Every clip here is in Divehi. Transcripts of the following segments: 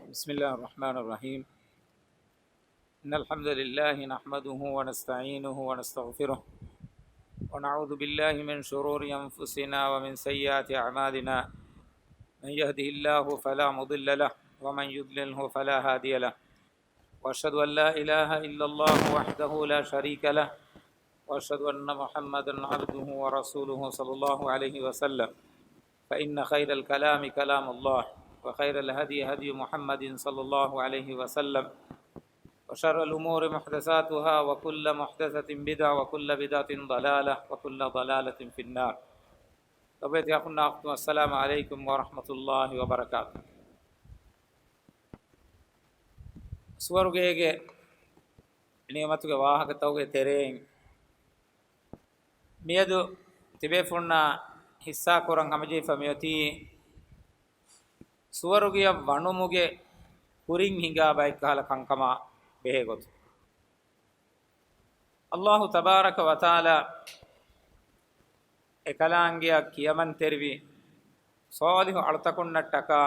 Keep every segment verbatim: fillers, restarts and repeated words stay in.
بسم الله الرحمن الرحيم. إن الحمد لله نحمده ونستعينه ونستغفره، ونعوذ بالله من شرور أنفسنا ومن سيئات أعمالنا. من يهده الله فلا مضل له، ومن يضلله فلا هادي له. وأشهد أن لا إله إلا الله وحده لا شريك له، وأشهد أن محمدا عبده ورسوله صلى الله عليه وسلم. فإن خير الكلام كلام الله، وخير الهدي هدي محمد صلى الله عليه وسلم، وشر الأمور محدثاتها، وكل محدثة بدعة، وكل بدعة ضلالة، وكل ضلالة في النار. ލޮބުވެތި އަޚުންނާ އުޚްތުން، السلام عليكم ورحمة الله وبركاته. ސުވަރުގޭގެ ނިޢުމަތުގެ ވާހަކަތަކުގެ ތެރެއިން މިއަދު ތިބޭފުޅުންނާ ހިއްސާކުރަން ހަމަޖެހިފަ މިއޮތީ، ސުވަރުގެއަށް ވަނުމުގެ ކުރިން ހިނގާ ބައެއްކަހަލަ ކަންކަމާ ބެހޭގޮތުން. އައްލާހު ތަބާރަކަ ވަތަޢާލާ އެކަލާނގެއަށް ކިޔަމަންތެރިވި ޞާލިޙު އަޅުތަކުންނަށްޓަކާ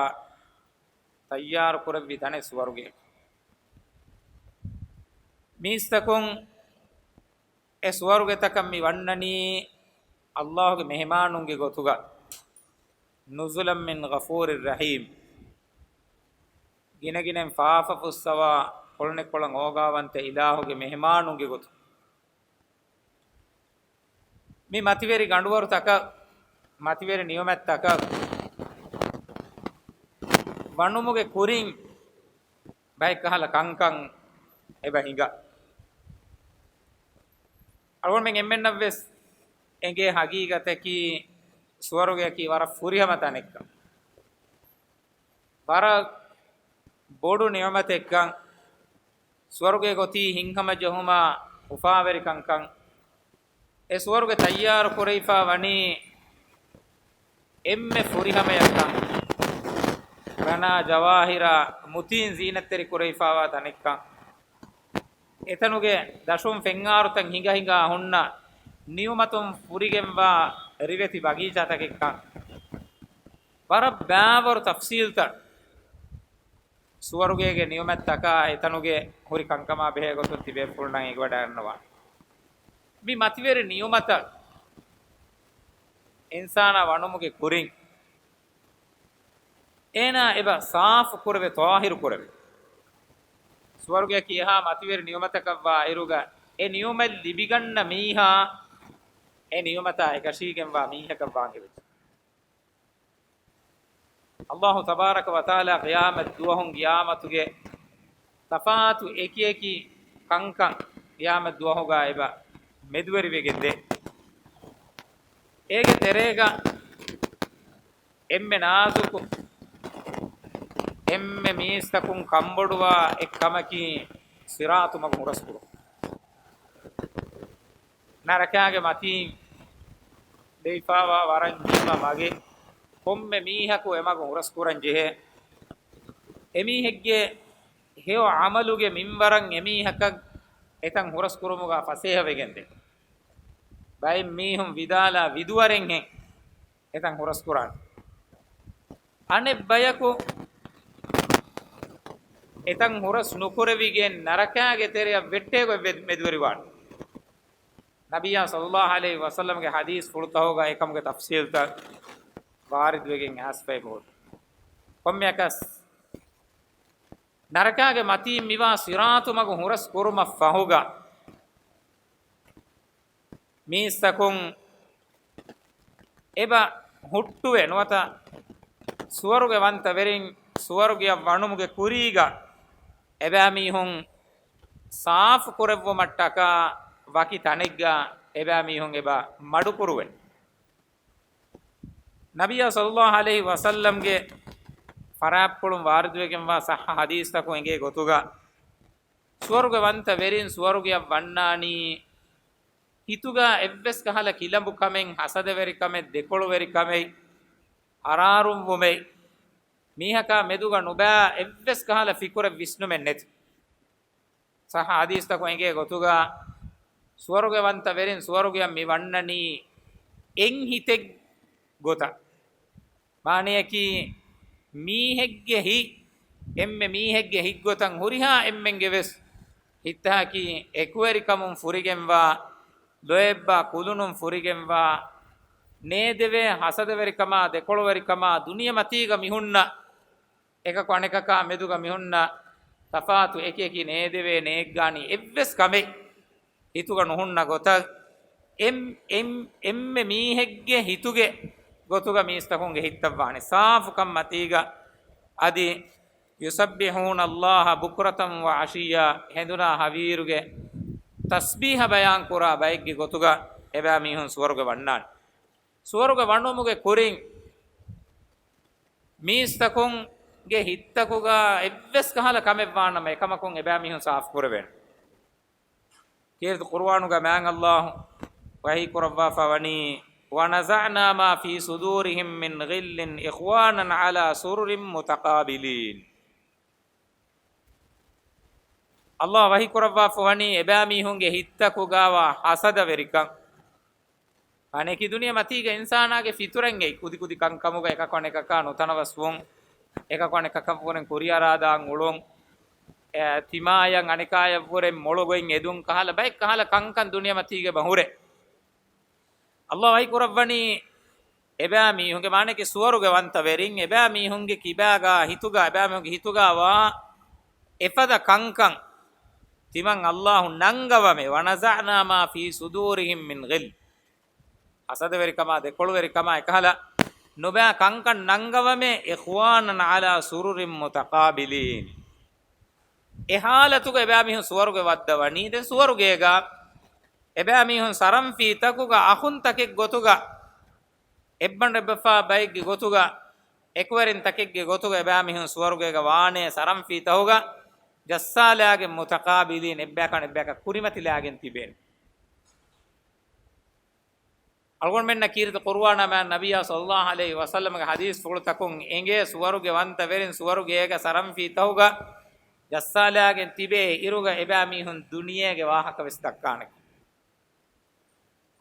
ތައްޔާރު ކުރެއްވި ތަނެއް ސުވަރުގެ. މީސްތަކުން އެ ސުވަރުގެތަކަށް މި ވަންނަނީ އައްލާހުގެ މެހެމާނުންގެ ގޮތުގަ، نزلا من غفور رحيم. ގިނަގިނައިން ފާފަ ފުއްސަވާ، ކޮޅުނެއްކޮޅަށް އޯގާވަންތަ އިލާހުގެ މެހެމާނުންގެ ގޮތު. މި މަތިވެރި ގަނޑުވަރުތަކަށް، މަތިވެރި ނިޢުމަތްތަކަށް ވަނުމުގެ ކުރިން ބައެއްކަހަލަ ކަންކަން އެބަ ހިނގާ. އަޅުގަނޑުމެން އެންމެންނަށްވެސް އެނގޭ ހަގީގަތަކީ، ސުވަރުގެއަކީ ވަރަށް ފުރިހަމަ ތަނެއްކަން. ވަރަށް ބޮޑު ނިޢުމަތެއްކަން، ސުވަރުގެ ގޮތީ ހިތްހަމަޖެހުމާ އުފާވެރިކަންކަން، އެ ސުވަރުގެ ތައްޔާރު ކުރެވިފާ ވަނީ އެންމެ ފުރިހަމަޔަށްކަން، ރަނާ ޖަވާހިރާ މުތީން ޒީނަތްތެރި ކުރެވިފާވާ ތަނެއްކަން، އެތަނުގެ ދަށުން ފެންއާރުތައް ހިނގަ ހިނގާ ހުންނަ ނިޢުމަތުން ފުރިގެންވާ ރިވެތި ބަގީޗާތަކެއްކަން، ވަރަށް ބާވަރު ތަފްސީލްތައް ސުވަރުގޭގެ ނިޢުމަތްތަކާ އެތަނުގެ ހުރި ކަންކަމާ ބެހޭގޮތުން ތިބޭފުޅުންނަށް އެނގިވަޑައިގަންނަވާނެ. މި މަތިވެރި ނިޢުމަތަށް އިންސާނާ ވަނުމުގެ ކުރިން، އޭނާ އެބަ ސާފު ކުރެވޭ، ޠާހިރު ކުރެވޭ. ސުވަރުގެއަކީ އެހާ މަތިވެރި ނިޢުމަތަކަށްވާ އިރުގަ، އެ ނިޢުމަތް ލިބިގަންނަ މީހާ، އެ ނިޢުމަތާ އެކަށީގެންވާ މީހަކަށް ވާން އެބަޖެ. އައްލާހު ތަބާރަކަ ވަތަޢާލާ ޤިޔާމަތް ދުވަހުން ޤިޔާމަތުގެ ތަފާތު އެކިއެކި ކަންކަން ޤިޔާމަތް ދުވަހުގަ އެބަ މެދުވެރިވެގެން ދޭ. އޭގެ ތެރޭގަ އެންމެ ނާޒުކު، އެންމެ މީސްތަކުން ކަންބޮޑުވާ އެއްކަމަކީ ޞިރާޠު މަގު ހުރަސްކުރުން. ނަރަކާގެ މަތީން ދެވިފާވާ ވަރަށް ނިމަ މަގެއް، ކޮންމެ މީހަކު އެމަގު ހުރަސްކުރަން ޖެހޭ. އެމީހެއްގެ ހެޔޮ ޢަމަލުގެ މިންވަރަށް އެމީހަކަށް އެތަން ހުރަސްކުރުމުގަ ފަސޭހަވެގެންދޭ. ބައެއް މީހުން ވިދާލާ ވިދުވަރެއްހެން އެތަން ހުރަސްކުރާނެ. އަނެއް ބަޔަކު އެތަން ހުރަސް ނުކުރެވިގެން ނަރަކާގެ ތެރެއަށް ވެއްޓޭގޮތް ވެ-، މެދުވެރިވާނެ. ނަބިއްޔާ ޞައްލައްލާހު ޢަލައިހި ވަސައްލަމްގެ ޙަދީޘްފުޅުތަކުގަ އެކަމުގެ ތަފްޞީލްތައް ވާރިދުވެގެން އައިސްފައި ބޯ. ކޮންމެއަކަސް ނަރަކާގެ މަތީން މިވާ ޞިރާޠު މަގު ހުރަސް ކުރުމަށް ފަހުގަ، މީސްތަކުން އެބަ ހުއްޓުވެ ނުވަތަ ސުވަރުގެ ވަންތަ ވެރިން ސުވަރުގެއަށް ވަނުމުގެ ކުރީގަ އެބައިމީހުން ސާފު ކުރެއްވުމަށްޓަކާ ވަކި ތަނެއްގަ އެބައިމީހުން އެބަ މަޑުކުރުވޭ. ނަބިއްޔާ ޞައްލައްލާހު ޢަލައިހި ވަސައްލަމްގެ ފަރާތްޕުޅުން ވާރިދުވެގެންވާ ޞައްޙަ ޙަދީޘްތަކުން އެނގޭ ގޮތުގަ، ސުވަރުގެ ވަންތަ ވެރިން ސުވަރުގެއަށް ވަންނާނީ، ހިތުގަ އެއްވެސް ކަހަލަ ކިލަނބު ކަމެއް، ހަސަދަވެރި ކަމެއް، ދެކޮޅުވެރި ކަމެއް، އަރާރުންވުމެއް، މީހަކާ މެދުގަ ނުބައި އެއްވެސް ކަހަލަ ފިކުރެއް ވިސްނުމެއް ނެތި. ޞައްޙަ ޙަދީޘްތަކުން އެނގޭ ގޮތުގަ، ސުވަރުގެ ވަންތަ ވެރިން ސުވަރުގެއަށް މި ވަންނަނީ އެއް ހިތެއް ގޮތަށް. މާނަޔަކީ، މީހެއްގެ ހިތް އެންމެ މީހެއްގެ ހިތްގޮތަށް ހުރިހާ އެންމެންގެ ވެސް ހިތްތަކަކީ އެކުވެރިކަމުން ފުރިގެންވާ، ލޯތްބާ ކުލުނުން ފުރިގެންވާ، ނޭދެވޭ ހަސަދަވެރިކަމާ، ދެކޮޅުވެރިކަމާ، ދުނިޔެމަތީގަ މިހުންނަ އެކަކު އަނެކަކާ މެދުގަ މިހުންނަ ތަފާތު އެކި އެކި ނޭދެވޭ ނޭއްގާނީ އެއްވެސް ކަމެއް ހިތުގަ ނުހުންނަ ގޮތަށް އެން-، އެން-، އެންމެ މީހެއްގެ ހިތުގެ ގޮތުގަ މީސްތަކުންގެ ހިތްތައް ވާނެ ސާފުކަން މަތީގަ. އަދި يسبحون الله بكرة وعشيا، ހެނދުނާ ހަވީރުގެ ތަސްބީހަ ބަޔާން ކުރާ ބައެއްގެ ގޮތުގަ އެބައިމީހުން ސުވަރުގެ ވަންނާނެ. ސުވަރުގެ ވަނުމުގެ ކުރިން މީސްތަކުންގެ ހިތްތަކުގަ އެއްވެސް ކަހަލަ ކަމެއް ވާނަމަ، އެކަމަކުން އެބައިމީހުން ސާފު ކުރެވޭނެ. ކީރިތި ޤުރުއާނުގަ މާތް ﷲ ވަޙީ ކުރައްވާފަ ވަނީ، ونزعنا ما في صدورهم من غل إخوانا على سرر متقابلين. ﷲ ވަޙީ ކުރައްވާފަ ވަނީ އެބައިމީހުންގެ ހިތްތަކުގަވާ ހަސަދަވެރިކަން. އަނެކި ދުނިޔެ މަތީގަ އިންސާނާގެ ފިތުރަތް އެއީ ކުދިކުދި ކަންކަމުގަ އެކަކު އަނެކަކާ ނުތަނަވަސްވުން، އެކަކު އަނެކަކަށްވުރެން ކުރިއަރާދާން އުޅުން، އެ، ތިމާޔަށް އަނެކާޔަށްވުރެން މޮޅު ގޮތް އެދުން ކަހަލަ ބައެއް ކަހަލަ ކަންކަން ދުނިޔެ މަތީގަ އެބަ ހުރޭ. ﷲ ވަޙީ ކުރައްވަނީ އެބައިމީހުންގެ މާނައަކީ ސުވަރުގެ ވަންތަވެރިން އެބައިމީހުންގެ ކިބާގަ ހިތުގަ އެބައިމީހުންގެ ހިތުގަވާ އެފަދަ ކަންކަން ތިމަން ﷲ ނަންގަވަމޭ. ونزعنا ما في صدورهم من غل. ހަސަދަވެރިކަމާ، ދެކޮޅުވެރިކަމާ އެކަހަލަ ނުބައި ކަންކަން ނަންގަވަމޭ. إخوانا على سرر متقابلين. އެ ހާލަތުގަ އެބައިމީހުން ސުވަރުގެ ވައްދަވަނީ. ދެން ސުވަރުގޭގަ އެބައިމީހުން ސަރަންފީތަކުގަ އަޚުންތަކެއް ގޮތުގަ، އެއްބަނޑު އެއްބަފާ ބައެއްގެ ގޮތުގަ، އެކުވެރިން ތަކެއްގެ ގޮތުގަ އެބައިމީހުން ސުވަރުގޭގަ ވާނޭ ސަރަންފީތަކުގަ ޖައްސާލާގެން. متقابلين، އެއްބަޔަކާ އަނެއްބަޔަކަށް ކުރިމަތިލާގެން ތިބޭނެ. އަޅުގަނޑުމެންނަށް ކީރިތި ޤުރުއާނާ މާތް ނަބިއްޔާ ޞައްލައްލާހު ޢަލައިހި ވަސައްލަމްގެ ޙަދީޘްފުޅުތަކުން އެނގޭ ސުވަރުގެ ވަންތަވެރިން ސުވަރުގޭގަ ސަރަންފީތަކުގަ ޖައްސާލާގެން ތިބޭ އިރުގަ އެބައިމީހުން ދުނިޔޭގެ ވާހަކަވެސް ދައްކާނެ.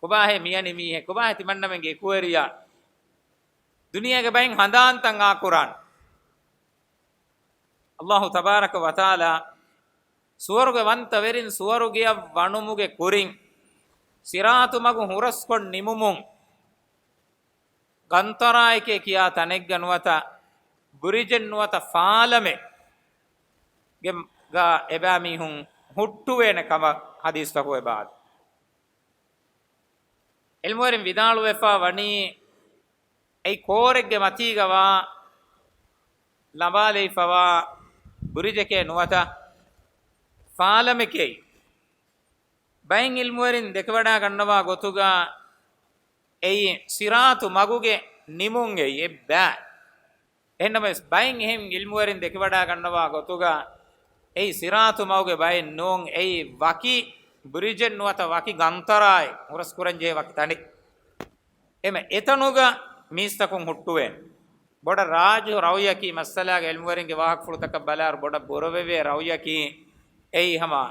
ކޮބާހޭ މިޔަނި މީހެއް؟ ކޮބާހޭ ތިމަންނަމެންގެ އެކުވެރިޔާ؟ ދުނިޔޭގެ ބައިން ހަނދާންތައް އާކުރާނެ. ﷲ ތަބާރަކަ ވަތަޢާލާ ސުވަރުގެ ވަންތަވެރިން ސުވަރުގެއަށް ވަނުމުގެ ކުރިން، ޞިރާޠު މަގު ހުރަސްކޮށް ނިމުމުން، ގަންޠަރާއެކޭ ކިޔާ ތަނެއްގަ ނުވަތަ ބުރިޖެއް ނުވަތަ ފާލަމެއް ގެ، ގަ އެބައިމީހުން ހުއްޓުވޭނެ ކަމަށް ޙަދީޘްތަކު އެބަ އާދޭ. ޢިލްމުވެރިން ވިދާޅުވެފަ ވަނީ، އެއީ ކޯރެއްގެ މަތީގަވާ ލަނބާލައިފަވާ ބުރިޖެކޭ ނުވަތަ ފާލަމެކޭ. ބައެއް ޢިލްމުވެރިން ދެކެވަޑާގަންނަވާ ގޮތުގަ އެއީ ޞިރާޠު މަގުގެ ނިމުން އެއީ އެއްބައި. އެހެންނަމަވެސް، ބައެއް އެހެން ޢިލްމުވެރިން ދެކެވަޑާގަންނަވާ ގޮތުގަ، އެއީ ޞިރާޠު މަގުގެ ބައެއް ނޫން، އެއީ ވަކި ބުރިޖެއް ނުވަތަ ވަކި ގަންޠަރާއެއް، ހުރަސްކުރަންޖެހޭ ވަކި ތަނެއް. އެމަ އެތަނުގަ މީސްތަކުން ހުއްޓުވޭނެ. ބޮޑަށް ރާޖިޙު ރައުޔަކީ، މައްސަލާގެ ޢިލްމުވެރިންގެ ވާހަކަފުޅުތަކަށް ބަލާއިރު ބޮޑަށް ބުރަވެވޭ ރައުޔަކީ، އެއީ ހަމަ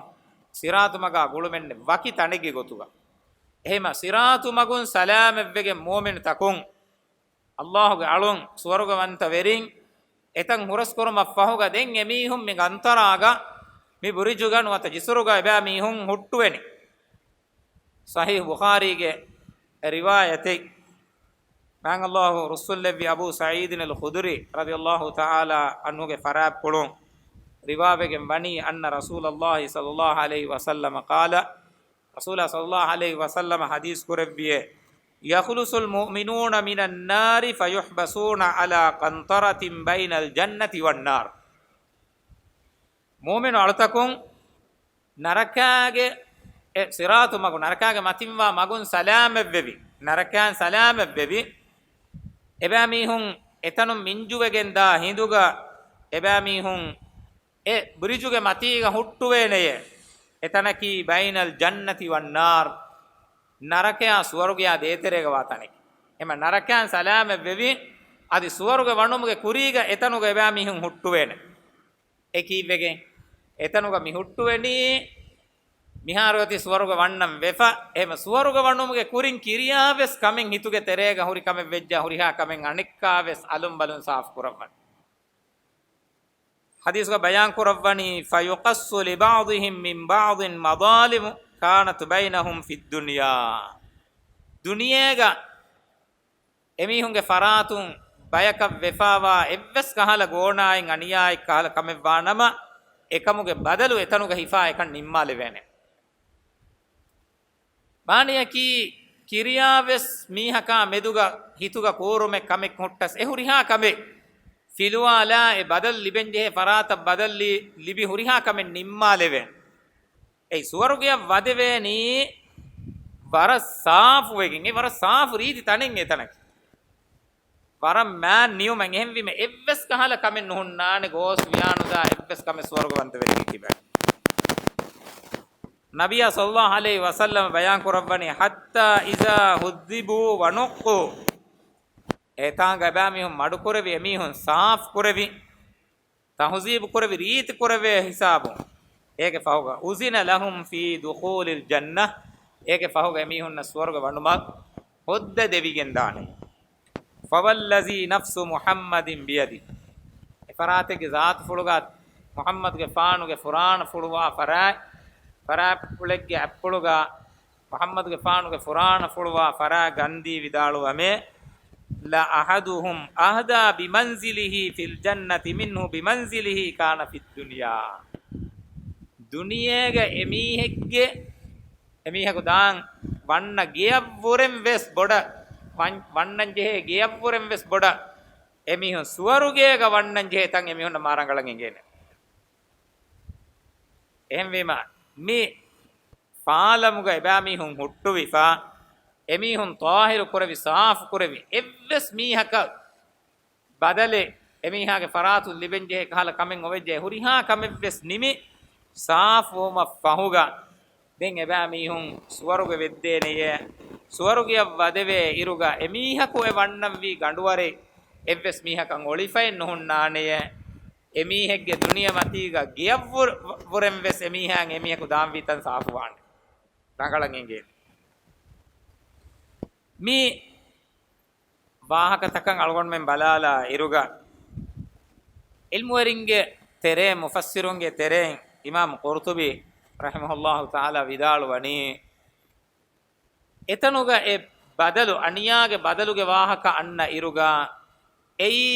ޞިރާޠު މަގާ ގުޅުމެއްނެއް ވަކި ތަނެއްގެ ގޮތުގަ. އެހެމަ ޞިރާޠު މަގުން ސަލާމަތްވެގެން މުއުމިނުތަކުން ﷲގެ އަޅުން ސުވަރުގެވަންތަ ވެރިން އެތަން ހުރަސްކުރުމަށްފަހުގަ ދެން އެމީހުން މި ގަންތަރާގަ މި ބުރިޖުގަ ނުވަތަ ޖިސުރުގަ އެބައިމީހުން ހުއްޓުވެނީ. ޞަޙީޙު ބުޚާރީގެ ރިވާޔަތެއް. މާތް ﷲ ރުއްސުންލެއްވި އަބޫ ސަޢީދިން އަލް ޚުދުރީ ރަޟިޔަﷲ ތަޢާލާ ޢަންހުގެ ފަރާތްޕުޅުން ރިވާވެގެން ވަނީ، أن رسول الله صلى الله عليه وسلم قال، ރަސޫލާ ޞައްލައްލާހު ޢަލައިހި ވަސައްލަމަ ޙަދީޘް ކުރެއްވިއޭ، يخلص المؤمنون من النار فيحبسون على قنطرة بين الجنة والنار. މުއުމިނު އަޅުތަކުން ނަރަކާގެ، އެ ޞިރާޠު މަގު، ނަރަކާގެ މަތިންވާ މަގުން ސަލާމަތްވެވި، ނަރަކާއިން ސަލާމަތްވެވި، އެބައިމީހުން އެތަނުން މިންޖުވެގެން ދާ ހިނދުގަ އެބައިމީހުން އެ ބުރިޖުގެ މަތީގަ ހުއްޓުވޭނެޔޭ. އެތަނަކީ بين الجنة والنار، ނަރަކަޔާ ސުވަރުގެޔާ ދޭތެރޭގަ ވާ ތަނެކޭ. އެމަ ނަރަކައިން ސަލާމަތްވެވި، އަދި ސުވަރުގެ ވަނުމުގެ ކުރީގަ އެތަނުގަ އެބައިމީހުން ހުއްޓުވޭނެ. އެ ކީއްވެގެން؟ އެތަނުގަ މި ހުއްޓުވެނީ، މިހާރު އޮތީ ސުވަރުގެ ވަންނަން ވެފަ. އެހެމަ ސުވަރުގެ ވަނުމުގެ ކުރިން ކިރިޔާވެސް ކަމެއް ހިތުގެ ތެރޭގަ ހުރި ކަމެއް ވެއްޖާ، ހުރިހާ ކަމެއް އަނެއްކާވެސް އަލުން ބަލުން ސާފު ކުރައްވަން. ޙަދީޘްގަ ބަޔާން ކުރައްވަނީ، فيقص لبعضهم من بعض مظالم كانت بينهم في الدنيا. ދުނިޔޭގަ އެމީހުންގެ ފަރާތުން ބަޔަކަށް ވެފާވާ އެއްވެސް ކަހަލަ ގޯނާއެއް އަނިޔާއެއް ކަހަލަ ކަމެއް ވާނަމަ، އެކަމުގެ ބަދަލު އެތަނުގަ ހިފާ އެކަން ނިންމާލެވޭނެ. މާނަޔަކީ، ކިރިޔާވެސް މީހަކާ މެދުގަ ހިތުގަ ކޫރުމެއް ކަމެއް ހުއްޓަސް އެ ހުރިހާ ކަމެއް ފިލުވާލާ އެ ބަދަލު ލިބެންޖެހޭ ފަރާތަށް ބަދަލު ލި-، ލިބި ހުރިހާ ކަމެއް ނިންމާލެވޭނެ. އެއީ ސުވަރުގެއަށް ވަދެވޭނީ ވަރަށް ސާފުވެގެން، އެ ވަރަށް ސާފު ރީތި ތަނެއް އެތަނަކީ. ވަރަށް މާތް ނިޢުމަތް. އެހެންވީމަ އެއްވެސް ކަހަލަ ކަމެއް ނުހުންނާނެ ގޯސް ވިޔާނުދާ އެއްވެސް ކަމެއް ސުވަރުގެވަންތަވެރިންގެ ކިބައިން. ނަބިއްޔާ ޞައްލައްލާހު ޢަލައިހި ވަސައްލަމަ ބަޔާން ކުރައްވަނީ، حتى إذا هذبوا ونقوا. އެތާނގަ އެބައިމީހުން މަޑުކުރެވި، އެމީހުން ސާފު ކުރެވި، ތަހުޒީބު ކުރެވި، ރީތި ކުރެވޭ ހިސާބުން. އޭގެ ފަހުގަ، أذن لهم في دخول الجنة. އޭގެ ފަހުގަ އެމީހުންނަށް ސުވަރުގެ ވަނުމަށް ހޯއްދަ ދެވިގެން ދާނެ. فوالذي نفس محمد بيده. އެ ފަރާތެއްގެ ޒާތުފުޅުގަ، މުޙައްމަދުގެ ފާނުގެ ފުރާނަފުޅުވާ ފަރާތް، ފަރާތްޕުޅެއްގެ އަތްޕުޅުގަ، މުޙައްމަދުގެ ފާނުގެ ފުރާނަފުޅުވާ ފަރާތް ގަންދީ ވިދާޅުވަމޭ، لأحدهم أهدى بمنزله في الجنة منه بمنزله كان في الدنيا. ދުނިޔޭގަ އެމީހެއްގެ، އެމީހަކު ދާން ވަންނަ ގެޔަށްވުރެން ވެސް ބޮޑަށް، ވަން-، ވަންނަން ޖެހޭ ގެޔަށްވުރެން ވެސް ބޮޑަށް އެމީހުން ސުވަރުގޭގަ ވަންނަން ޖެހޭ ތަން އެމީހުންނަށް މާ ރަނގަޅަށް އެނގޭނެ. އެހެންވީމަ، މި ފާލަމުގަ އެބައިމީހުން ހުއްޓުވިފަ، އެމީހުން ޠާހިރު ކުރެވި، ސާފު ކުރެވި، އެއްވެސް މީހަކަށް ބަދަލެއް އެމީހާގެ ފަރާތުން ލިބެންޖެހޭ ކަހަލަ ކަމެއް އޮވެއްޖެ ހުރިހާ ކަމެއްވެސް ނިމި ސާފުވުމަށް ފަހުގަ، ދެން އެބައިމީހުން ސުވަރުގެ ވެއްދޭނެޔޭ. ސުވަރުގެއަށް ވަދެވޭ އިރުގަ އެމީހަކު އެ ވަންނަންވީ ގަނޑުވަރެއް އެއްވެސް މީހަކަށް އޮޅިފައެއް ނުހުންނާނެޔޭ. އެމީހެއްގެ ދުނިޔެމަތީގަ ގެޔަށްވުރ-، ވުރެން ވެސް އެމީހާއަށް އެމީހަކު ދާންވީ ތަން ސާފުވާނެ. ރަނގަޅަށް އެނގޭ. މި ވާހަކަތަކަށް އަޅުގަނޑުމެން ބަލާލާ އިރުގަ، ޢިލްމުވެރިންގެ ތެރޭ، މުފައްސިރުންގެ ތެރޭން އިމާމް ޤުރްޠުބީ ރަޙިމަހުﷲ ތަޢާލާ ވިދާޅުވަނީ، އެތަނުގަ އެ ބަދަލު، އަނިޔާގެ ބަދަލުގެ ވާހަކަ އަންނަ އިރުގަ، އެއީ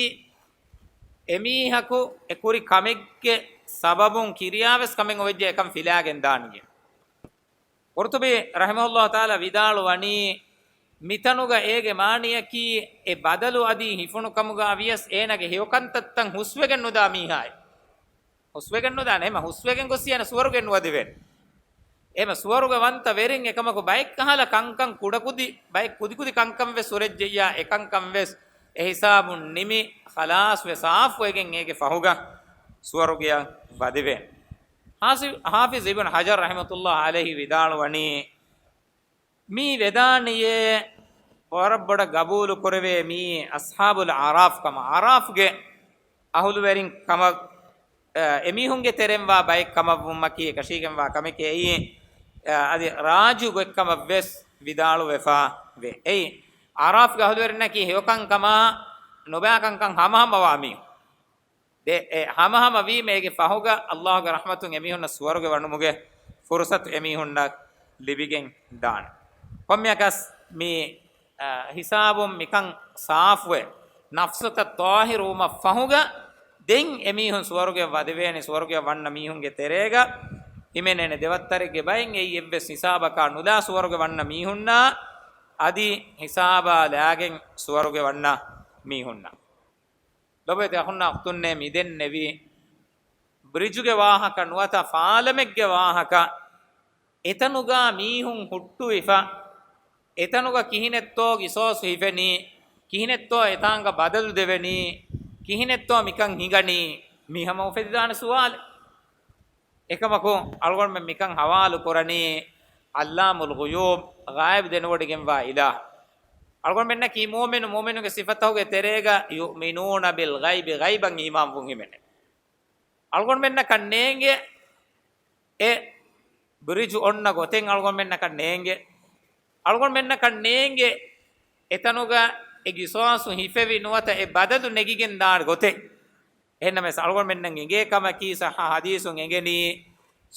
އެމީހަކު އެ ކުރި ކަމެއްގެ ސަބަބުން ކިރިޔާވެސް ކަމެއް އޮވެއްޖެ އެކަން ފިލާގެން ދާނީ. ޤުރްޠުބީ ރަޙިމަހުﷲ ތަޢާލާ ވިދާޅުވަނީ، މިތަނުގަ އޭގެ މާނަޔަކީ، އެ ބަދަލު އަދި ހިފުނު ކަމުގަ ވިޔަސް އޭނާގެ ހެޔޮކަންތައްތައް ހުސްވެގެން ނުދާ މީހާއެއް. ހުސްވެގެން ނުދާނެ. އެހެމަ ހުސްވެގެން ގޮސް އޭނަ ސުވަރުގެ ނުވަދެވޭނެ. އެހެމަ ސުވަރުގެ ވަންތަ ވެރިން އެކަމަކު ބައެއް ކަހަލަ ކަންކަން ކުޑަކުދި، ބައެއް ކުދިކުދި ކަންކަން ވެސް ހުރެއްޖެއްޔާ، އެކަންކަން ވެސް އެހިސާބުން ނިމި، ޚަލާޞް ވެ ސާފުވެގެން އޭގެ ފަހުގަ ސުވަރުގެއަށް ވަދެވޭނެ. ޙާފި-، ޙާފިޒް އިބްނު ޙަޖަރު ރަޙިމަތުﷲ ޢަލައިހި ވިދާޅުވަނީ، މީ ވެދާނެޔޭ ވަރަށް ބޮޑަށް ގަބޫލު ކުރެވޭ މީ އަޞްޙާބުލް އަޢްރާފް ކަމަށް، އަޢްރާފްގެ އަހުލުވެރިން ކަމަށް، އެމީހުންގެ ތެރެންވާ ބައެއް ކަމަށްވުމަކީ އެކަށީގެންވާ ކަމެކޭ. އެއީ، އަދި ރާޖު ގޮތްކަމަށް ވެސް ވިދާޅުވެފަ ވޭ. އެއީ، އަޢްރާފްގެ އަހުލުވެރިންނަކީ ހެޔޮކަންކަމާ ނުބައިކަންކަން ހަމަހަމަވާ މީހުން. ދެ-، އެ ހަމަހަމަ ވީމަ އޭގެ ފަހުގަ ﷲގެ ރަޙްމަތުން އެމީހުންނަށް ސުވަރުގެ ވަނުމުގެ ފުރުޞަތު އެމީހުންނަށް ލިބިގެން ދާނެ. ކޮންމެއަކަސް މި، އަ، ހިސާބުން މިކަން ސާފުވެ، ނަފްސުތައް ޠާހިރުވުމަށް ފަހުގަ، ދެން އެމީހުން ސުވަރުގެ ވަދެވޭނެ. ސުވަރުގެ ވަންނަ މީހުންގެ ތެރޭގަ ހިމެނޭނެ ދެވައްތަރެއްގެ ބައެއް އެއީ އެއްވެސް ހިސާބަކާ ނުލާ ސުވަރުގެ ވަންނަ މީހުންނާ އަދި ހިސާބާ ލާގެން ސުވަރުގެ ވަންނަ މީހުންނާ. ލޮބުވެތި އަޚުންނާ އުޚްތުންނޭ، މިދެންނެވީ ބްރިޖުގެ ވާހަކަ ނުވަތަ ފާލަމެއްގެ ވާހަކަ. އެތަނުގަ މީހުން ހުއްޓުވިފަ، އެތަނުގަ ކިހިނެއްތޯ ގިސޯސް ހިފެނީ، ކިހިނެއްތޯ އެތާނގަ ބަދަލު ދެވެނީ، ކިހިނެއްތޯ މިކަން ހިނގަނީ، މި ހަމަ އުފެދިދާނެ ސުވާލެއް. އެކަމަކު، އަޅުގަނޑުމެން މިކަން ހަވާލު ކުރަނީ ޢައްލާމުލް ޣުޔޫބް، ޣައިބު ދެނެވޮޑިގެންވާ އިލާހު. އަޅުގަނޑުމެންނަކީ މުއުމިނު، މުއުމިނުގެ ސިފަތަކުގެ ތެރޭގަ يؤمنون بالغيب، ޣައިބަށް އީމާންވުން ހިމެނޭ. އަޅުގަނޑުމެންނަކަށް ނޭނގެ އެ ބްރިޖު އޮންނަ ގޮތެއް އަޅުގަނޑުމެންނަކަށް ނޭނގެ. އަޅުގަނޑުމެންނަކަށް ނޭނގެ އެތަނުގަ އެ ގިސާސު ހިފެވި ނުވަތަ އެ ބަދަލު ނެގިގެން ދާނެ ގޮތެއް. އެހެންނަމަވެސް އަޅުގަނޑުމެންނަށް އެނގޭ ކަމަކީ، ޞައްޙަ ޙަދީޘުން އެނގެނީ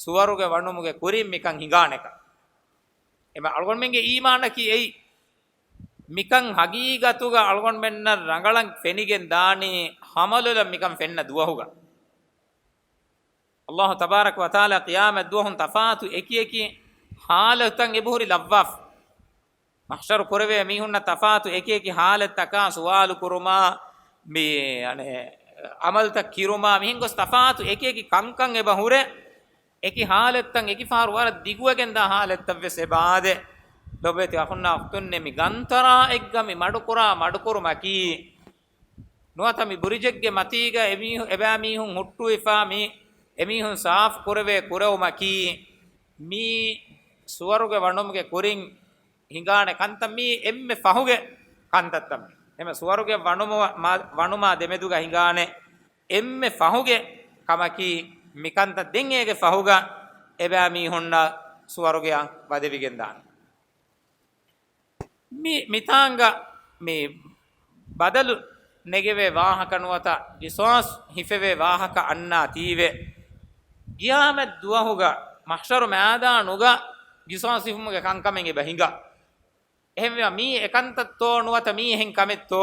ސުވަރުގެ ވަނުމުގެ ކުރިން މިކަން ހިނގާނެކަން. އެމަ އަޅުގަނޑުމެންގެ އީމާނަކީ އެއީ، މިކަން ޙަޤީޤަތުގަ އަޅުގަނޑުމެންނަށް ރަނގަޅަށް ފެނިގެން ދާނީ ހަމަލޮލަށް މިކަން ފެންނަ ދުވަހުގަ. އައްލާހު ތަބާރަކަ ވަތަޢާލާ ޤިޔާމަތް ދުވަހުން ތަފާތު އެކި އެކި ޙާލަތުތައް އެބަހުރި ލައްވާފަ. މަޙްޝަރު ކުރެވޭ މީހުންނަށް ތަފާތު އެކި އެކި ޙާލަތްތަކާ ސުވާލު ކުރުމާ، މި، އަނެ، ޢަމަލުތައް ކިރުމާ، މިހެން ގޮސް ތަފާތު އެކި އެކި ކަންކަން އެބަ ހުރޭ. އެކި ޙާލަތްތައް އެކި ފަހަރު ވަރަށް ދިގުވެގެންދާ ޙާލަތްތައް ވެސް އެބަ އާދޭ. ލޮބުވެތި އަޚުންނާ އުޚްތުންނޭ، މި ގަންތަރާއެއްގަ މި މަޑުކުރާ މަޑުކުރުމަކީ، ނުވަތަ މި ބުރިޖެއްގެ މަތީގަ އެމީހު-، އެބައިމީހުން ހުއްޓުވިފާ މި އެމީހުން ސާފު ކުރެވޭ ކުރެވުމަކީ، މީ ސުވަރުގެ ވަނުމުގެ ކުރިން ހިނގާނެ ކަންތައް، މީ އެންމެ ފަހުގެ ކަންތައްތައް މީ. އެމެ ސުވަރުގެ ވަނުމު-، މާ-، ވަނުމާ ދެމެދުގަ ހިނގާނެ އެންމެ ފަހުގެ ކަމަކީ، މިކަންތައް ދެން އޭގެ ފަހުގަ އެބައިމީހުންނަށް ސުވަރުގެއަށް ވަދެވިގެންދާނެ. މި-، މިތާނގަ މި ބަދަލު ނެގެވޭ ވާހަކަ ނުވަތަ ގިސާސް ހިފެވޭ ވާހަކަ އަންނާތީވެ، ގިޔާމަތް ދުވަހުގަ މަޙްޝަރު މައިދާނުގަ ގިސާސް ހިފުމުގެ ކަންކަމެއް އެބަ ހިނގާ. އެހެންވީމަ މީ އެކަންތައްތޯ ނުވަތަ މީ އެހެން ކަމެއްތޯ؟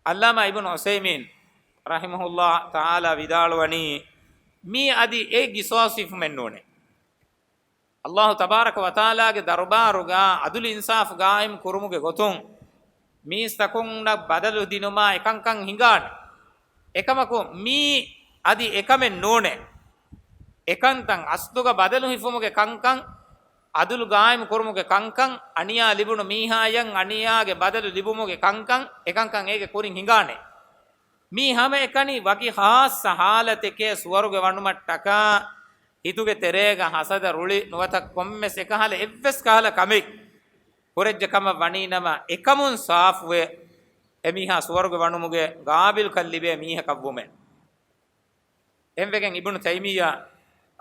ޢައްލާމާ އިބްނު ޢުސައިމީން ރަޙިމަހުﷲ ތަޢާލާ ވިދާޅުވަނީ، މީ އަދި އެ ގިސާސް ހިފުމެއް ނޫނޭ. އައްލާހު ތަބާރަކަ ވަތަޢާލާގެ ދަރުބާރުގަ ޢަދުލު އިންސާފު ޤާއިމް ކުރުމުގެ ގޮތުން މީސްތަކުންނަށް ބަދަލު ދިނުމާ އެކަންކަން ހިނގާނެ. އެކަމަކު މީ އަދި އެކަމެއް ނޫނޭ. އެކަންތައް އަސްލުގަ ބަދަލު ހިފުމުގެ ކަންކަން، ޢަދުލު ޤާއިމް ކުރުމުގެ ކަންކަން، އަނިޔާ ލިބުނު މީހާޔަށް އަނިޔާގެ ބަދަލު ލިބުމުގެ ކަންކަން، އެކަންކަން އޭގެ ކުރިން ހިނގާނެ. މީ ހަމައެކަނި ވަކި ޚާއްޞަ ޙާލަތެކޭ ސުވަރުގެ ވަނުމަށްޓަކާ ހިތުގެ ތެރޭގަ ހަސަދަ ރުޅި ނުވަތަ ކޮންމެސް އެކަހަލަ އެއްވެސް ކަހަލަ ކަމެއް ކުރެއްޖެ ކަމަށް ވަނީނަމަ، އެކަމުން ސާފުވެ އެމީހާ ސުވަރުގެ ވަނުމުގެ ޤާބިލްކަން ލިބޭ މީހަކަށްވުމެއް. އެހެންވެގެން އިބްނު ތައިމިއްޔާ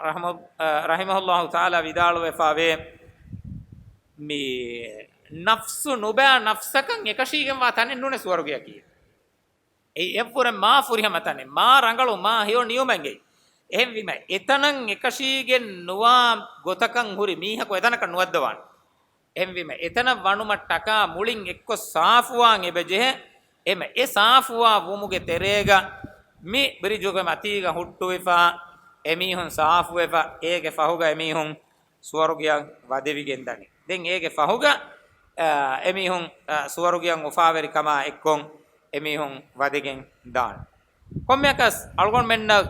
ރަޙްމަ-، އަ، ރަޙިމަހުﷲ ތަޢާލާ ވިދާޅުވެފާވޭ، މި ނަފްސު ނުބައި ނަފްސަކަށް އެކަށީގެންވާ ތަނެއް ނޫނޭ ސުވަރުގެއަކީ. އެއީ އެއަށްވުރެ މާ ފުރިހަމަ ތަނެއް، މާ ރަނގަޅު، މާ ހެޔޮ ނިޢުމަތް. އެހެންވީމަ، އެތަނަށް އެކަށީގެން ނުވާ ގޮތަކަށް ހުރި މީހަކު އެތަނަކަށް ނުވައްދަވާނެ. އެހެންވީމަ، އެތަނަށް ވަނުމަށްޓަކާ މުޅިން އެއްކޮށް ސާފުވާން އެބަޖެހޭ. އެމަ އެ ސާފުވާ ވުމުގެ ތެރޭގަ މި ބްރިޖުގެ މަތީގަ ހުއްޓުވިފާ އެމީހުން ސާފުވެފަ، އޭގެ ފަހުގަ އެމީހުން ސުވަރުގެއަށް ވަދެވިގެން ދަނީ. ދެން އޭގެ ފަހުގަ، އާ، އެމީހުން، އާ، ސުވަރުގެއަށް އުފާވެރިކަމާ އެއްކޮށް އެމީހުން ވަދެގެން ދާނެ. ކޮންމެއަކަސް އަޅުގަނޑުމެންނަށް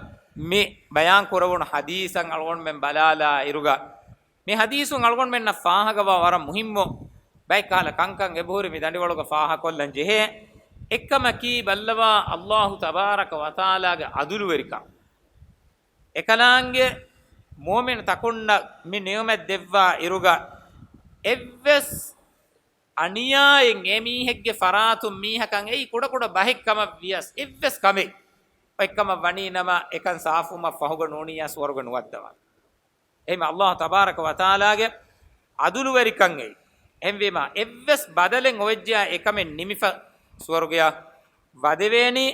މި ބަޔާން ކުރެވުނު ޙަދީޘަށް އަޅުގަނޑުމެން ބަލާލާ އިރުގަ، މި ޙަދީޘުން އަޅުގަނޑުމެންނަށް ފާހަގަވާ ވަރަށް މުހިއްމު ބައެއް ކަހަލަ ކަންކަން އެބަހުރި މި ދަނޑިވަޅުގަ ފާހަކޮށްލަން ޖެހޭ. އެއްކަމަކީ ބައްލަވާ އައްލާހު ތަބާރަކަ ވަތަޢާލާގެ ޢަދުލުވެރިކަން. އެކަލާނގެ މުއުމިނު ތަކުންނަށް މި ނިޢުމަތް ދެއްވާ އިރުގަ، އެއްވެސް އަނިޔާއެއް އެ މީހެއްގެ ފަރާތުން މީހަކަށް އެއީ ކުޑަކުޑަ ބަހެއް ކަމަށް ވިޔަސް، އެއްވެސް ކަމެއް އޮތްކަމަށް ވަނީ ނަމަ، އެކަން ސާފުވުމަށް ފަހުގަ ނޫނިއްޔާ ސުވަރުގެ ނުވައްދަވާނެ. އެހެން އައްލާހު ތަބާރަކަ ވަތަޢާލާގެ ޢަދުލުވެރިކަން އެއީ. އެހެންވީމަ، އެއްވެސް ބަދަލެއް އޮވެއްޖެޔާ އެކަމެއް ނިމިފަ ސުވަރުގެއަށް ވަދެވޭނީ.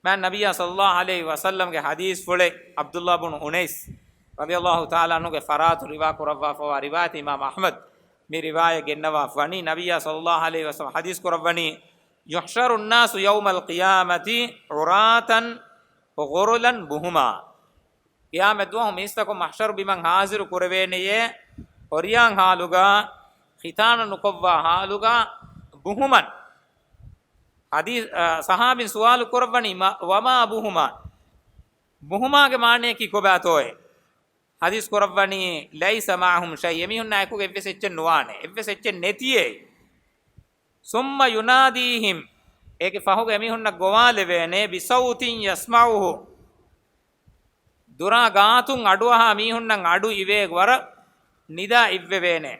މާތް ނަބިއްޔާ ޞައްލައްލާހު ޢަލައިހި ވަސައްލަމްގެ ޙަދީޘްފުޅެއް ޢަބްދުﷲ ބުނު އުނައިސް ރަޟިޔަﷲ ތަޢާލާ ޢަންހުގެ ފަރާތުން ރިވާ ކުރައްވާފަވާ ރިވާޔަތެއް އިމާމް އަޙްމަދު މި ރިވާޔަތް ގެންނަވާފަ ވަނީ، ނަބިއްޔާ ޞައްލައްލާހު ޢަލައިހި ވަސައްލަމް ޙަދީޘް ކުރައްވަނީ، يحشر الناس يوم القيامة عراة غرلا بهما. ޤިޔާމަތް ދުވަހު މީސްތަކުން މަޙްޝަރު ބިމަށް ޙާޟިރު ކުރެވޭނެޔޭ، އޮރިޔާން ޙާލުގަ، ޚިތާނަ ނުކޮށްވާ ޙާލުގަ، ބުހުމަން. ޙަދީޘް، އަ، ޞަޙާބީން ސުވާލު ކުރައްވަނީ، މަ-، وما بهما؟ ބުހުމާގެ މާނަޔަކީ ކޮބާތޯއޭ؟ ޙަދީޘް ކުރައްވަނީ، ليس معهم شيء، އެމީހުންނާ އެކުގަ އެއްވެސް އެއްޗެއް ނުވާނެ، އެއްވެސް އެއްޗެއް ނެތިއޭ. ثم يناديهم، އޭގެ ފަހުގަ އެމީހުންނަށް ގޮވާލެވޭނެ، بصوت يسمعه، ދުރާ ގާތުން އަޑުއަހާ މީހުންނަށް އަޑު އިވޭ ވަރަށް ނިދާ އިއްވެވޭނެ.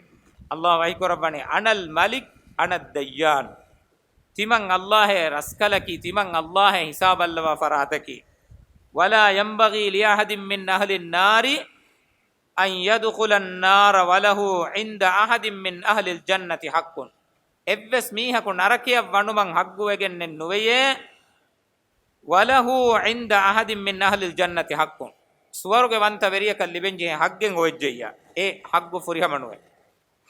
އައްލާހު ވަޙީ ކުރައްވަނީ، أنا الملك أنا الديان. ތިމަން އައްލާހޭ ރަސްކަލަކީ، ތިމަން އައްލާހޭ ހިސާބަށްލަވާ ފަރާތަކީ. ولا ينبغي لأحد من أهل النار أن يدخل النار وله عند أحد من أهل الجنة حق. އެއްވެސް މީހަކު ނަރަކަޔަށް ވަނުމަށް ޙައްޤުވެގެންނެއް ނުވެޔޭ، وَلَهُ عِنْدَ أَحَدٍ مِنْ أَهْلِ الْجَنَّةِ حَقٌّ. ސުވަރުގެ ވަންތަ ވެރިޔަކަށް ލިބެންޖެހޭ ޙައްޤެއް އޮވެއްޖެއްޔާ، އެ ޙައްޤު ފުރިހަމަ ނުވޭ.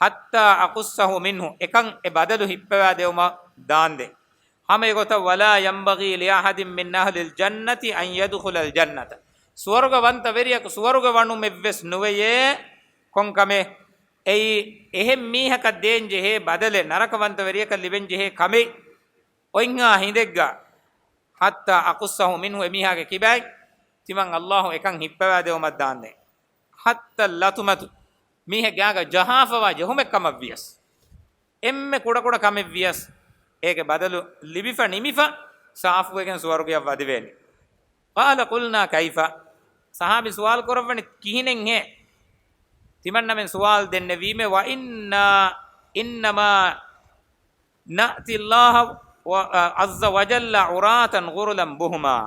حَتَّى أَقُصَّهُ مِنْهُ، އެކަން އެ ބަދަލު ހިއްޕަވާ ދެވުމަށް ދާންދެން. ހަމަ އެގޮތަށް، وَلَا يَنْبَغِي لِأَحَدٍ مِنْ أَهْلِ الْجَنَّةِ أَنْ يَدْخُلَ الْجَنَّةَ. ސުވަރުގެ ވަންތަ ވެރިޔަކު ސުވަރުގެ ވަނުމެއްވެސް ނުވެޔޭ. ކޮންކަމެއް؟ އެއީ، އެހެން މީހަކަށް ދޭން ޖެހޭ ބަދަލެއް، ނަރަކަ ވަންތަ ވެރިޔަކަށް ލިބެން ޖެހޭ ކަމެއް އޮތްހާ ހިނދެއްގަ، حَتَّى أَقُصَّهُ مِنْهُ، އެމީހާގެ ކިބައިން ތިމަން އައްލާހު އެކަން ހިއްޕަވާ ދެވުމަށް ދާންދެން. حَتَّى اللَّطْمَةَ، މީހެއްގެ އާގަ ޖަހާފަވާ ޖެހުމެއް ކަމަށްވިޔަސް، އެންމެ ކުޑަކުޑަ ކަމެއްވިޔަސް، އޭގެ ބަދަލު ލިބިފަ ނިމިފަ، ސާފުވެގެން ސުވަރުގެއަށް ވަދެވޭނެ. قَالَ قُلْنَا كَيْفَ؟ ޞަޙާބީ ސުވާލު ކުރައްވަނީ، ކިހިނެއްހޭ؟ ތިމަންނަމެން ސުވާލު ދެންނެވީމެ، وَإِنَّا إِنَّمَا نَأْتِي اللَّهَ و-، عَزَّ وَجَلَّ عُرَاةً غُرُلًا بُهْمًا.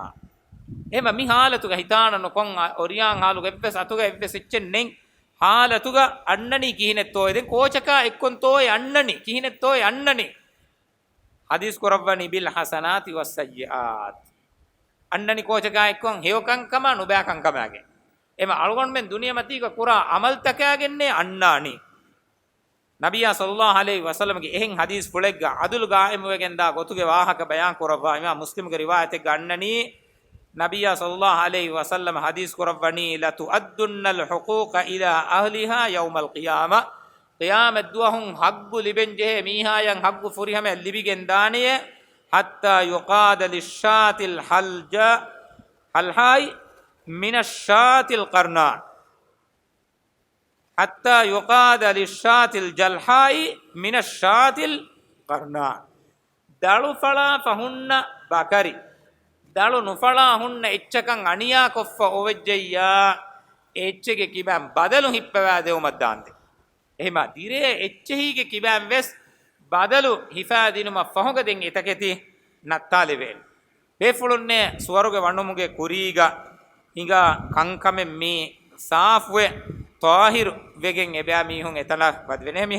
އެހެމަ މި ޙާލަތުގަ ހިތާނަނުކޮން އަ-، އޮރިޔާން ޙާލުގަ އެއްވެސް އަތުގަ އެއްވެސް އެއްޗެއް ނެތް ޙާލަތުގަ އަންނަނީ ކިހިނެއްތޯއޭ؟ ދެން ކޯޗަކާ އެއްކޮންތޯއޭ އަންނަނީ؟ ކިހިނެއްތޯއޭ އަންނަނީ؟ ޙަދީޘް ކުރައްވަނީ، بِالْحَسَنَاتِ وَالسَّيِّئَاتِ. އަންނަނީ ކޯޗަކާ އެއްކޮން ހެޔޮކަންކަމާ ނުބައިކަންކަމާގެ. އެމަ އަޅުގަނޑުމެން ދުނިޔެމަތީގަ ކުރާ ޢަމަލުތަކާގެންނޭ އަންނާނީ. ނަބިއްޔާ ޞައްލައްލާހު ޢަލައިހި ވަސައްލަމްގެ އެހެން ޙަދީޘްފުޅެއްގަ ޢަދުލު ޤާއިމުވެގެންދާ ގޮތުގެ ވާހަކަ ބަޔާން ކުރައްވާ އިމާމް މުސްލިމްގެ ރިވާޔަތެއްގަ އަންނަނީ، ނަބިއްޔާ ޞައްލައްލާހު ޢަލައިހި ވަސައްލަމް ޙަދީޘް ކުރައްވަނީ، لَتُؤَدُّنَّ الْحُقُوقَ إِلَىٰ أَهْلِهَا يَوْمَ الْقِيَامَةِ. ޤިޔާމަތްދުވަހުން ޙައްޤު ލިބެން ޖެހޭ މީހާޔަށް ޙައްޤު ފުރިހަމަޔަށް ލިބިގެން ދާނެޔޭ، حَتَّىٰ يُقَادَ لِلشَّاةِ الْحَلْجَاءِ، حَلْحَاءِ مِنَ الشَّاةِ الْقَرْنَاءِ. حَتَّىٰ يُقَادَ لِلشَّاةِ الْجَلْحَاءِ مِنَ الشَّاةِ الْقَرْنَاءِ. ދަޅު ފަޅާފަ ހުންނަ ބަކަރި، ދަޅު ނުފަޅާ ހުންނަ އެއްޗަކަށް އަނިޔާކޮށްފަ އޮވެއްޖެއްޔާ، އެ އެއްޗެއްގެ ކިބައިން ބަދަލު ހިއްޕަވާ ދެވުމަށް ދާންދެން. އެހެމަ ދިރޭ އެއްޗެހީގެ ކިބައިން ވެސް ބަދަލު ހިފާދިނުމަށް ފަހުގަ ދެން އެތަކެތި ނައްތާލެވޭނެ. ބޭފުޅުންނޭ ސުވަރުގެ ވަނުމުގެ ކުރީގަ ހިނގާ ކަންކަމެއް މީ ސާފުވެ، ޠާހިރު ވެގެން އެބައިމީހުން އެތަނަށް ވަދެވޭނެ. މި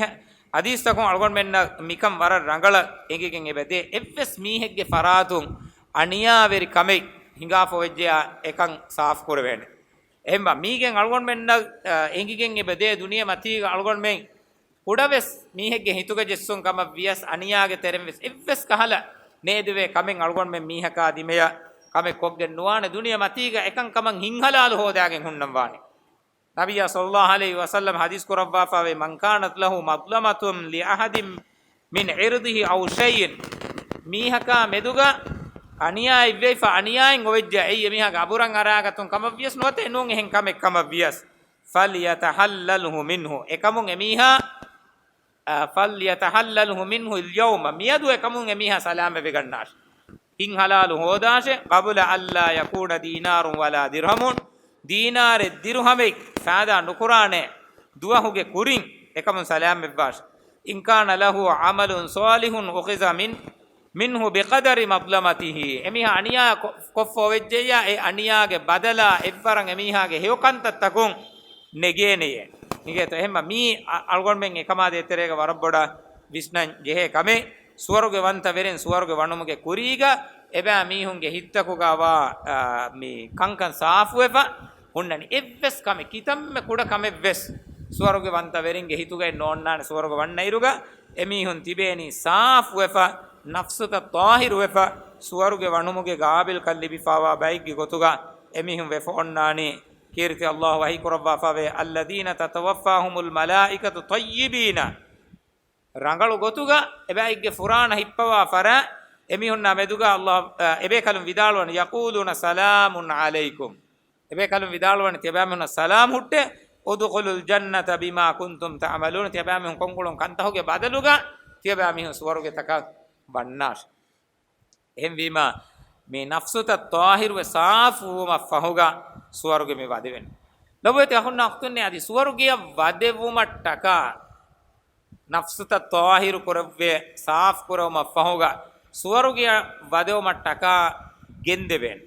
ޙަދީޘްތަކުން އަޅުގަނޑުމެންނަށް މިކަން ވަރަށް ރަނގަޅަށް އެނގިގެން އެބަދޭ. އެއްވެސް މީހެއްގެ ފަރާތުން އަނިޔާވެރި ކަމެއް ހިނގާފަ ވެއްޖެޔާ، އެކަން ސާފު ކުރެވޭނެ. އެހެންވާ މީގެން އަޅުގަނޑުމެންނަށް، އަ، އެނގިގެން އެބަދޭ ދުނިޔެ މަތީގަ އަޅުގަނޑުމެން ކުޑަވެސް މީހެއްގެ ހިތުގަ ޖެއްސުން ކަމަށް ވިޔަސް، އަނިޔާގެ ތެރެން ވެސް އެއްވެސް ކަހަލަ ނޭދެވޭ ކަމެއް އަޅުގަނޑުމެން މީހަކާ ދިމަޔަށް ކަމެއް ކޮށްގެން ނުވާނެ. ދުނިޔެ މަތީގަ އެކަން ކަމަށް ހިންހަލާލު ހޯދާގެން ހުންނަން ވާނެ. ނަބިއްޔާ ޞައްލައްލާހު ޢަލައިހި ވަސައްލަމް ޙަދީޘް ކުރައްވާފައިވޭ، مَنْ كَانَتْ لَهُ مَظْلَمَةٌ لِأَحَدٍ مِنْ عِرْضِهِ أَوْ شَيْءٍ، މީހަކާ މެދުގަ އަނިޔާއެއްވެފަ، އަނިޔާއެއް އޮވެއްޖެ، އެއީ އެމީހާގެ އަބުރަށް އަރާގަތުން ކަމަށްވިޔަސް ނުވަތަ ނޫން އެހެން ކަމެއް ކަމަށްވިޔަސް، فَلْيَتَحَلَّلْهُ مِنْهُ، އެކަމުން އެމީހާ، އަ، فَلْيَتَحَلَّلْهُ مِنْهُ الْيَوْمَ، މިއަދު އެކަމުން އެމީހާ ސަލާމަތްވެގަންނާށި. ހިންހަލާލު ހޯދާށޭ، قَبْلَ أَنْ لَا يَكُونَ دِينَارٌ وَلَا دِرْهَمٌ، ދީނާރެއް ދިރުހަމެއް ފައިދާ ނުކުރާނެ ދުވަހުގެ ކުރިން، އެކަމުން ސަލާމަތްވާށޭ. إِنْ كَانَ لَهُ عَمَلٌ صَالِحٌ أُخِذَ مِنْ، مِنْهُ بِقَدَرِ مَظْلَمَتِهِ، އެމީހާ އަނިޔާ ކޮ-، ކޮށްފަ އޮވެއްޖެއްޔާ، އެ އަނިޔާގެ ބަދަލާ އެއްވަރަށް އެމީހާގެ ހެޔޮކަންތައްތަކުން ނެގޭނެޔޭ. އިނގޭތޯ؟ އެހެންމަ މީ އަ-، އަޅުގަނޑުމެން އެކަމާ ދޭތެރޭގަ ވަރަށް ބޮޑަށް ވިސްނަން ޖެހޭ ކަމެއް. ސުވަރުގެ ވަންތަ ވެރިން ސުވަރުގެ ވަނުމުގެ ކުރީގަ އެބައިމީހުންގެ ހިތްތަކުގަ ވާ، އާ، މި ކަންކަން ސާފުވެފަ ހުންނަނީ. އެއްވެސް ކަމެއް، ކިތަންމެ ކުޑަ ކަމެއްވެސް ސުވަރުގެ ވަންތަ ވެރިންގެ ހިތުގައި ނޯންނާނެ. ސުވަރުގެ ވަންނައިރުގަ އެމީހުން ތިބޭނީ ސާފުވެފަ، ނަފްސުތައް ޠާހިރުވެފަ، ސުވަރުގެ ވަނުމުގެ ގާބިލްކަން ލިބިފަވާ ބައެއްގެ ގޮތުގަ އެމީހުން ވެފަ އޮންނާނީ. ކީރިތި އައްލާހު ވަޙީ ކުރައްވާފަވޭ، الَّذِينَ تَتَوَفَّاهُمُ الْمَلَائِكَةُ طَيِّبِينَ. ރަނގަޅު ގޮތުގަ އެބައިގެ ފުރާނަ ހިއްޕަވާ ފަރާ އެމީހުންނާ މެދުގަ އައްލާ، އަ، އެބޭކަލުން ވިދާޅުވަނީ، يَقُولُونَ سَلَامٌ عَلَيْكُمْ. އެބޭކަލުން ވިދާޅުވަނީ ތިޔަބައިމީހުންނަށް ސަލާމް ހުއްޓޭ، ادْخُلُوا الْجَنَّةَ بِمَا كُنْتُمْ تَعْمَلُونَ. ތިޔަބައިމީހުން ކޮށްއުޅުން ކަންތަކުގެ ބަދަލުގަ ތިޔަބައިމީހުން ސުވަރުގެތަކަށް ވަންނާށި. އެހެންވީމާ، މި ނަފްސުތައް ޠާހިރުވެ ސާފުވުމަށް ފަހުގަ ސުވަރުގެ މި ވަދެވެން. ލޮބުވެތި އަޚުންނާ އުޚްތުންނޭ، އަދި ސުވަރުގެއަށް ވަދެވުމަށްޓަކާ، ނަފްސުތައް ޠާހިރު ކުރެއްވޭ، ސާފު ކުރެވުމަށް ފަހުގަ ސުވަރުގެއަށް ވަދެވުމަށްޓަކާ ގެންދެވޭނެ.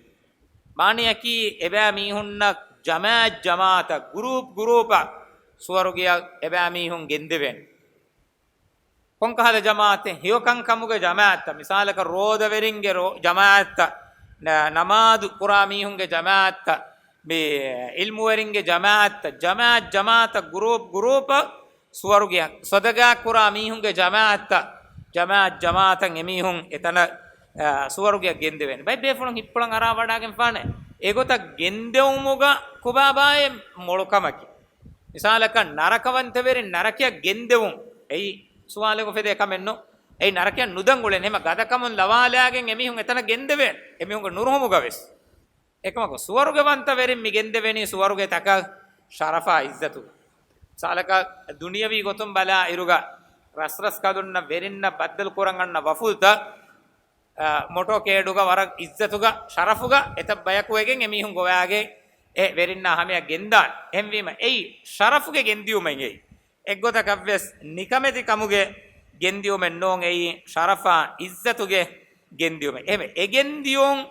މާނަޔަކީ، އެބައިމީހުންނަށް ޖަމާއަތް ޖަމާއަތަށް، ގުރޫޕް ގުރޫޕަށް ސުވަރުގެއަށް އެބައިމީހުން ގެންދެވޭނެ. ކޮންކަހަލަ ޖަމާއަތެއް؟ ހެޔޮކަންކަމުގެ ޖަމާއަތްތައް، މިސާލަކަށް ރޯދަވެރިންގެ ރޯ-، ޖަމާއަތްތައް، ނަ-، ނަމާދު ކުރާ މީހުންގެ ޖަމާއަތްތައް، މި ޢިލްމުވެރިންގެ ޖަމާއަތްތައް، ޖަމާއަތް ޖަމާއަތަށް، ގުރޫޕް ގުރޫޕަށް ސުވަރުގެއަށް، ޞަދަޤާ ކުރާ މީހުންގެ ޖަމާއަތްތައް، ޖަމާއަތް ޖަމާއަތަށް އެމީހުން އެތަނަށް، އާ، ސުވަރުގެއަށް ގެންދެވޭނެ. ބައެއް ބޭފުޅުން ހިތްޕުޅަށް އަރާ ވަޑާގެންފާނެ. އެގޮތަށް ގެންދެވުމުގަ ކޮބާބާއޭ މޮޅު ކަމަކީ؟ މިސާލަކަށް، ނަރަކަވަންތަވެރިން ނަރަކަޔަށް ގެންދެވުން އެއީ ސުވާލެއް އުފެދޭ ކަމެއް ނޫން. އެއީ ނަރަކަޔަށް ނުދަން އުޅެން. އެހެމަ ގަދަކަމުން ލަވާލާގެން އެމީހުން އެތަނަށް ގެންދެވޭނެ، އެމީހުންގެ ނުރުހުމުގަ ވެސް. އެކަމަކު، ސުވަރުގެވަންތަވެރިން މި ގެންދެވެނީ ސުވަރުގެ ތަކަށް ޝަރަފާ އިއްޒަތު. މިސާލަކަށް، ދުނިޔަވީ ގޮތުން ބަލާ އިރުގަ، ރަސްރަސްކަލުންނަށް ވެރިންނަށް ބައްދަލު ކުރަން އަންނަ ވަފުދުތައް، އަ، މޮޓޯކޭޑުގަ ވަރަށް އިއްޒަތުގަ، ޝަރަފުގަ އެތައް ބަޔަކު ވެގެން އެމީހުން ގޮވާގެ އެ ވެރިންނާ ހަމަޔަށް ގެންދާނެ. އެހެންވީމަ އެއީ ޝަރަފުގެ ގެންދިޔުމެއް އެއީ. އެއްގޮތަކަށްވެސް ނިކަމެތި ކަމުގެ ގެންދިޔުމެއް ނޫން އެއީ، ޝަރަފާ އިއްޒަތުގެ ގެންދިޔުމެއް. އެހެންވެ، އެ ގެންދިޔުން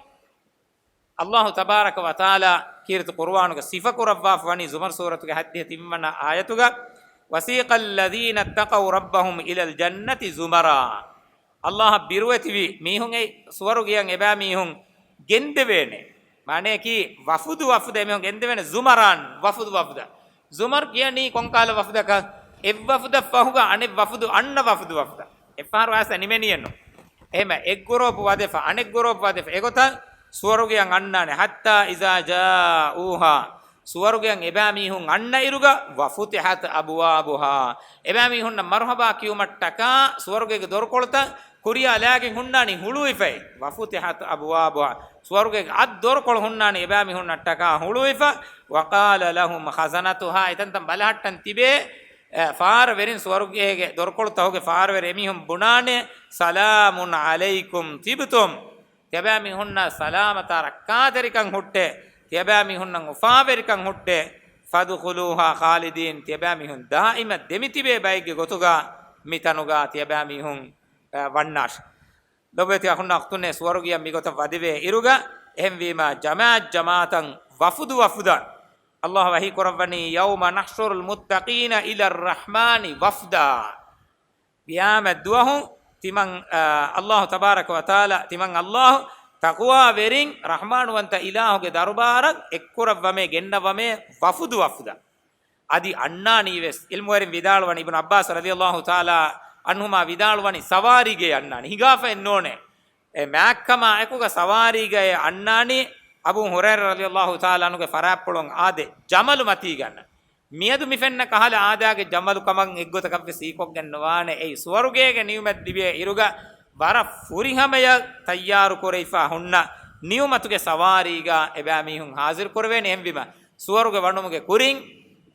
ﷲ ތަބާރަކަ ވަތަޢާލާ ކީރިތި ޤުރުއާނުގަ ސިފަކުރައްވާފަ ވަނީ ޒުމަރު ސޫރަތުގެ ހަތްދިހަ ތިންވަނަ އާޔަތުގަ، "وسيق الذين اتقوا ربهم إلى الجنة زمرا." ﷲ އަށް ބިރުވެތިވި މީހުން އެ ސުވަރުގެއަށް އެބައިމީހުން ގެންދެވޭނެ. މާނަޔަކީ، ވަފުދު ވަފުދަށް އެމީހުން ގެންދެވޭނެ، ޒުމަރާން، ވަފުދު ވަފުދަށް. ޒުމަރު ކިޔަނީ ކޮންކަހަލަ ވަފުދަކަށް؟ އެއްވަފުދަށް ފަހުގަ އަނެއް ވަފުދު، އަންނަ ވަފުދު ވަފުދަށް. އެއްފަހަރު އައިސް ނިމެނީއެއްނު. އެހެމަ އެއްގުރޫޕު ވަދެފަ، އަނެއްގުރޫޕު ވަދެފަ، އެގޮތަށް ސުވަރުގެއަށް އަންނާނެ. حتى إذا جاءوها، ސުވަރުގެއަށް އެބައިމީހުން އަންނަ އިރުގަ، وفتحت أبوابها، އެބައިމީހުންނަށް މަރުޙަބާ ކިޔުމަށްޓަކާ ސުވަރުގޭގެ ދޮރުކޮޅުތައް ކުރިޔާ ލާގެން ހުންނާނީ ހުޅުވިފައި. وفتحت أبوابها، ސުވަރުގޭގެ އަށް ދޮރުކޮޅު ހުންނާނީ އެބައިމީހުންނަށްޓަކާ ހުޅުވިފަ. وقال لهم خزنتها، އެތަންތަން ބަލަހައްޓަން ތިބޭ، އެ، ފާރަވެރިން، ސުވަރުގޭގެ ދޮރުކޮޅުތަކުގެ ފާރަވެރި އެމީހުން ބުނާނެ، سلام عليكم طبتم. ތިޔަބައިމީހުންނަށް ސަލާމަތާ ރައްކާތެރިކަން ހުއްޓޭ، ތިޔަބައިމީހުންނަށް އުފާވެރިކަން ހުއްޓޭ، فادخلوها خالدين، ތިޔަބައިމީހުން ދާއިމަށް ދެމިތިބޭ ބައެއްގެ ގޮތުގަ މިތަނުގަ ތިޔަބައިމީހުން، އަ، ވަންނާށި. ލޮބުވެތި އަޚުންނާ އުޚްތުންނޭ، ސުވަރުގެއަށް މިގޮތަށް ވަދެވޭ އިރުގަ، އެހެންވީމަ، ޖަމާއަތް ޖަމާއަތަށް، ވަފުދު ވަފުދަށް، ﷲ ވަޙީ ކުރައްވަނީ، يوم نحشر المتقين إلى الرحمن وفدا. ޤިޔާމަތް ދުވަހު ތިމަން، އާ، ﷲ ތަބާރަކަ ވަތަޢާލާ، ތިމަން ﷲ ތަޤްވާވެރިން ރަޙްމާނުވަންތަ އިލާހުގެ ދަރުބާރަށް އެއްކުރައްވަމޭ، ގެންނަވަމޭ ވަފުދު ވަފުދަށް. އަދި އަންނާނީވެސް، ޢިލްމުވެރިން ވިދާޅުވަނީ، އިބްނު ޢައްބާސް ރަޟިޔަﷲ ތަޢާލާ ޢަންހުމާ ވިދާޅުވަނީ، ސަވާރީގައި އަންނާނީ، ހިނގާފައެއް ނޫނޭ. އެ މާތްކަމާ އެކުގަ ސަވާރީގައި އަންނާނީ، އަބޫ ހުރައިރާ ރަޟިޔަﷲ ތަޢާލާ ޢަންހުގެ ފަރާތްޕުޅުން އާދެ، ޖަމަލު މަތީގަ އަންނަން. މިއަދު މި ފެންނަ ކަހަލަ އާދައިގެ ޖަމަލު ކަމަށް އެއްގޮތަކަށްވެސް ހީކޮށްގެން ނުވާނެ. އެއީ ސުވަރުގޭގެ ނިޢުމަތް ލިބޭ އިރުގަ ވަރަށް ފުރިހަމަޔަށް ތައްޔާރު ކުރެވިފަ ހުންނަ ނިޢުމަތުގެ ސަވާރީގަ އެބައިމީހުން ޙާޟިރު ކުރެވޭނެ. އެހެންވީމަ، ސުވަރުގެ ވަނުމުގެ ކުރިން،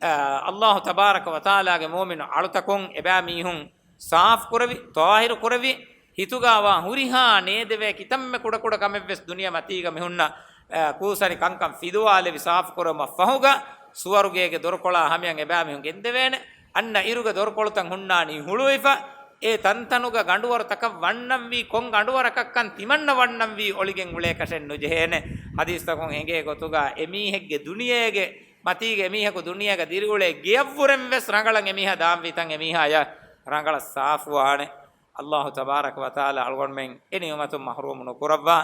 އަ، ﷲ ތަބާރަކަ ވަތަޢާލާގެ މުއުމިނު އަޅުތަކުން އެބައިމީހުން ސާފު ކުރެވި، ޠާހިރު ކުރެވި، ހިތުގައިވާ ހުރިހާ ނޭދެވޭ ކިތަންމެ ކުޑަކުޑަ ކަމެއްވެސް ދުނިޔެ މަތީގަ މިހުންނަ، އަ، ކޫސް ހަރި ކަންކަން ފިލުވާލެވި ސާފުކުރުމަށް ފަހުގަ، ސުވަރުގޭގެ ދޮރުކޮޅާ ހަމަޔަށް އެބައިމީހުން ގެންދެވޭނެ. އަންނަ އިރުގެ ދޮރުކޮޅުތައް ހުންނާނީ ހުޅުވިފަ. އެ ތަންތަނުގަ ގަނޑުވަރުތަކަށް ވަންނަންވީ، ކޮން ގަނޑުވަރަކަށްކަން ތިމަންނަ ވަންނަންވީ އޮޅިގެން އުޅޭކަށެއް ނުޖެހޭނެ. ޙަދީޘްތަކުން އެނގޭ ގޮތުގަ އެމީހެއްގެ ދުނިޔޭގެ މަތީގަ އެމީހަކު ދުނިޔޭގަ ދިރިއުޅޭ ގެޔަށްވުރެން ވެސް ރަނގަޅަށް އެމީހާ ދާންވީތަން އެމީހާޔަށް ރަނގަޅަށް ސާފުވާނެ. ﷲ ތަބާރަކަ ވަތަޢާލާ އަޅުގަނޑުމެން އެ ނިޢުމަތުން މަޙްރޫމު ނުކުރައްވާ،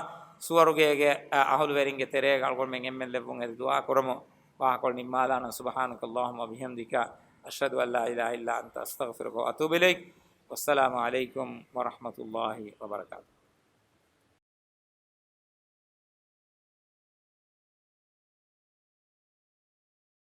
ސުވަރުގޭގެ، އަ، އަހުލުވެރިންގެ ތެރޭގަ އަޅުގަނޑުމެން އެންމެން ލެއްވުން އެދި ދުޢާ ކުރަމު. ވާހަކަކޮޅު ނިންމާލާނަން. سبحانك اللهم وبحمدك، أشهد أن لا إله إلا أنت، أستغفرك وأتوب إليك. والسلام عليكم ورحمة الله وبركاته.